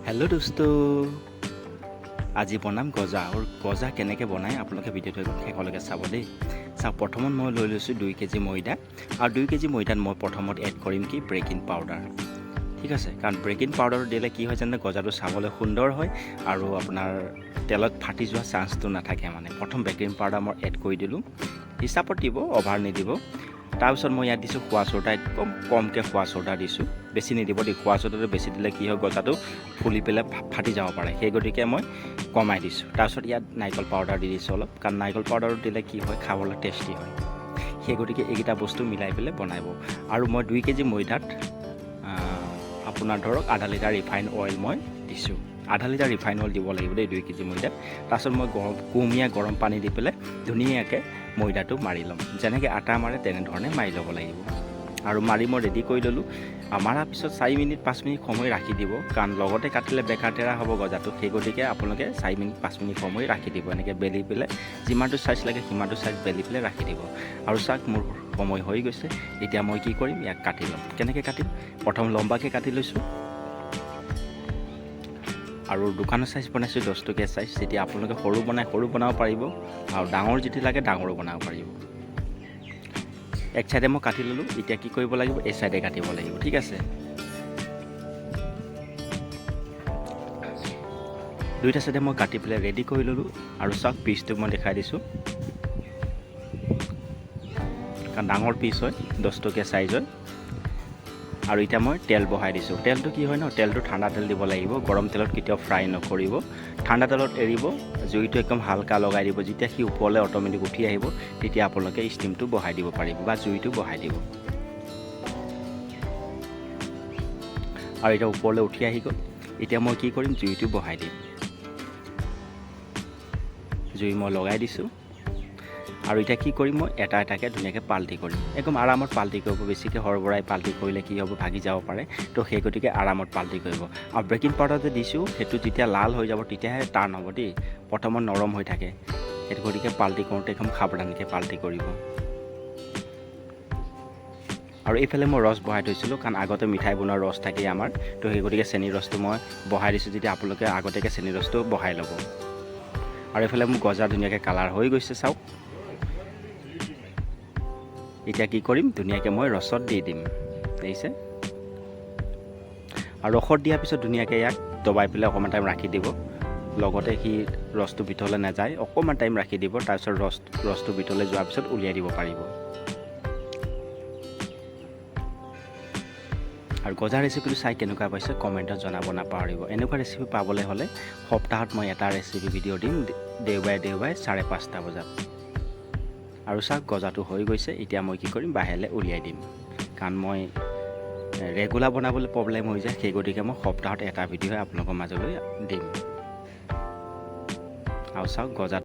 Hello' দোস্ত, আজি বনাম গজা। আৰু গজা কেনেকৈ বনায়, আপোনালোকে ভিডিঅ'টো একদম শেষলৈকে চাব দেই। চাওক, প্ৰথমত মই লৈ লৈছোঁ 2 কেজি ময়দা আৰু 2 কেজি ময়দাত মই প্ৰথমত এড কৰিম কি? বেকিং পাউডাৰ, ঠিক আছে? কাৰণ বেকিং পাউডাৰ দিলে কি হয় জানে? গজাটো চাবলৈ সুন্দৰ হয় আৰু আপোনাৰ তেলত ফাটি যোৱা চান্সটো নাথাকে। মানে প্ৰথম বেকিং পাউডাৰ মই এড কৰি দিলোঁ। হিচাপত দিব, অভাৰ নিদিব। তাৰপিছত মই ইয়াত দিছোঁ খোৱা চ'ডা। একদম কমকৈ খোৱা চ'ডা দিছোঁ, বেছি নিদিব দেই। খোৱা চ'ডাটো বেছি দিলে কি হয়, গজাটো ফুলি পেলাই ফাটি যাব পাৰে। সেই গতিকে মই কমাই দিছোঁ। তাৰপিছত ইয়াত নাৰিকল পাউডাৰ দি দিছোঁ অলপ, কাৰণ নাৰিকল পাউডাৰটো দিলে কি হয়, খাবলৈ টেষ্টি হয়। সেই গতিকে এইকেইটা বস্তু মিলাই পেলাই বনাব। আৰু মই 2 কেজি ময়দাত আপোনাৰ ধৰক আধা লিটাৰ ৰিফাইন অইল মই দিছোঁ। আধা লিটাৰ ৰিফাইন অইল দিব লাগিব দেই 2 কেজি ময়দাত। তাৰপিছত মই গৰম কুহুমীয়া গৰম পানী দি পেলাই ধুনীয়াকৈ ময়দাটো মাৰি ল'ম। যেনেকৈ আটা মাৰে, তেনেধৰণে মাৰি ল'ব লাগিব। আৰু মাৰি মই ৰেডি কৰি ল'লোঁ। আৰু মাৰাৰ পিছত 4 মিনিট 5 মিনিট সময় ৰাখি দিব, কাৰণ লগতে কাটিলে বেকা টেৰা হ'ব গজাটো। সেই গতিকে আপোনালোকে 4 মিনিট 5 মিনিট সময় ৰাখি দিব। এনেকৈ বেলি পেলাই যিমানটো চাইজ লাগে, সিমানটো চাইজ বেলি পেলাই ৰাখি দিব। আৰু চাওক, মোৰ সময় হৈ গৈছে। এতিয়া মই কি কৰিম? ইয়াক কাটি ল'ম। কেনেকৈ কাটিম? প্ৰথম লম্বাকৈ কাটি লৈছোঁ আৰু দোকানৰ চাইজ বনাইছোঁ, 10 টকীয়া চাইজ। যেতিয়া আপোনালোকে সৰু বনাই, সৰু বনাব পাৰিব আৰু ডাঙৰ যদি লাগে, ডাঙৰো বনাব পাৰিব। এক চাইডে মই কাটি ল'লোঁ। এতিয়া কি কৰিব লাগিব? এই চাইডে কাটিব লাগিব, ঠিক আছে? দুইটা চাইডে মই কাটি পেলাই ৰেডি কৰি ল'লোঁ। আৰু চাওক, পিচটো মই দেখাই দিছোঁ, কাৰণ ডাঙৰ পিচ হয়, 10 টকীয়া চাইজ হয়। আৰু এতিয়া মই তেল বহাই দিছোঁ। তেলটো কি হয় ন, তেলটো ঠাণ্ডা তেল দিব লাগিব। গৰম তেলত কেতিয়াও ফ্ৰাই নকৰিব। ঠাণ্ডা তেলত এৰিব, জুইটো একদম হালকা লগাই দিব। যেতিয়া সি ওপৰলৈ অট'মেটিক উঠি আহিব, তেতিয়া আপোনালোকে ষ্টিমটো বঢ়াই দিব পাৰিব বা জুইটো বঢ়াই দিব। আৰু এতিয়া ওপৰলৈ উঠি আহি গ'ল। এতিয়া মই কি কৰিম? জুইটো বঢ়াই দিম। জুই মই লগাই দিছোঁ। আৰু এতিয়া কি কৰিম? মই এটা এটাকৈ ধুনীয়াকৈ পাল্টি কৰিম। একদম আৰামত পাল্টি কৰিব। বেছিকৈ হৰবৰাই পাল্টি কৰিলে কি হ'ব? ভাগি যাব পাৰে। তো সেই গতিকে আৰামত পাল্টি কৰিব। আৰু বেকিং পাউডাৰ যে দিছোঁ, সেইটো যেতিয়া লাল হৈ যাব, তেতিয়াহে টান হ'ব দেই। প্ৰথমত নৰম হৈ থাকে। সেইটো গতিকে পাল্টি কৰোঁতে একদম সাৱধানকৈ পাল্টি কৰিব। আৰু এইফালে মই ৰস বহাই থৈছিলোঁ, কাৰণ আগতে মিঠাই বনোৱা ৰস থাকেই আমাৰ। তো সেই গতিকে চেনীৰ ৰসটো মই বহাই দিছোঁ। যেতিয়া আপোনালোকে আগতীয়াকৈ চেনীৰ ৰসটো বহাই ল'ব। আৰু এইফালে মোৰ গজা ধুনীয়াকৈ কালাৰ হৈ গৈছে, চাওক। এতিয়া কি কৰিম? ধুনীয়াকৈ মই ৰসত দি দিম, দেখিছে? আৰু ৰসত দিয়াৰ পিছত ধুনীয়াকৈ ইয়াক দবাই পেলাই অকণমান টাইম ৰাখি দিব। লগতে সি ৰসটো ভিতৰলৈ নাযায়, অকণমান টাইম ৰাখি দিব। তাৰপিছত ৰসটো ভিতৰলৈ যোৱাৰ পিছত উলিয়াই দিব পাৰিব। আৰু গজা ৰেচিপিটো চাই কেনেকুৱা পাইছে, কমেণ্টত জনাব নাপাহৰিব। এনেকুৱা ৰেচিপি পাবলৈ হ'লে সপ্তাহত মই এটা ৰেচিপি ভিডিঅ' দিম, দেওবাৰে দেওবাৰে 5:30 বজাত। আৰু চাওক, গজাটো হৈ গৈছে। এতিয়া মই কি কৰিম? বাহিৰলৈ উলিয়াই দিম, কাৰণ মই ৰেগুলাৰ বনাবলৈ প্ৰব্লেম হৈ যায়। সেই গতিকে মই সপ্তাহত এটা ভিডিঅ'হে আপোনালোকৰ মাজলৈ দিম। আৰু চাওক, গজাটো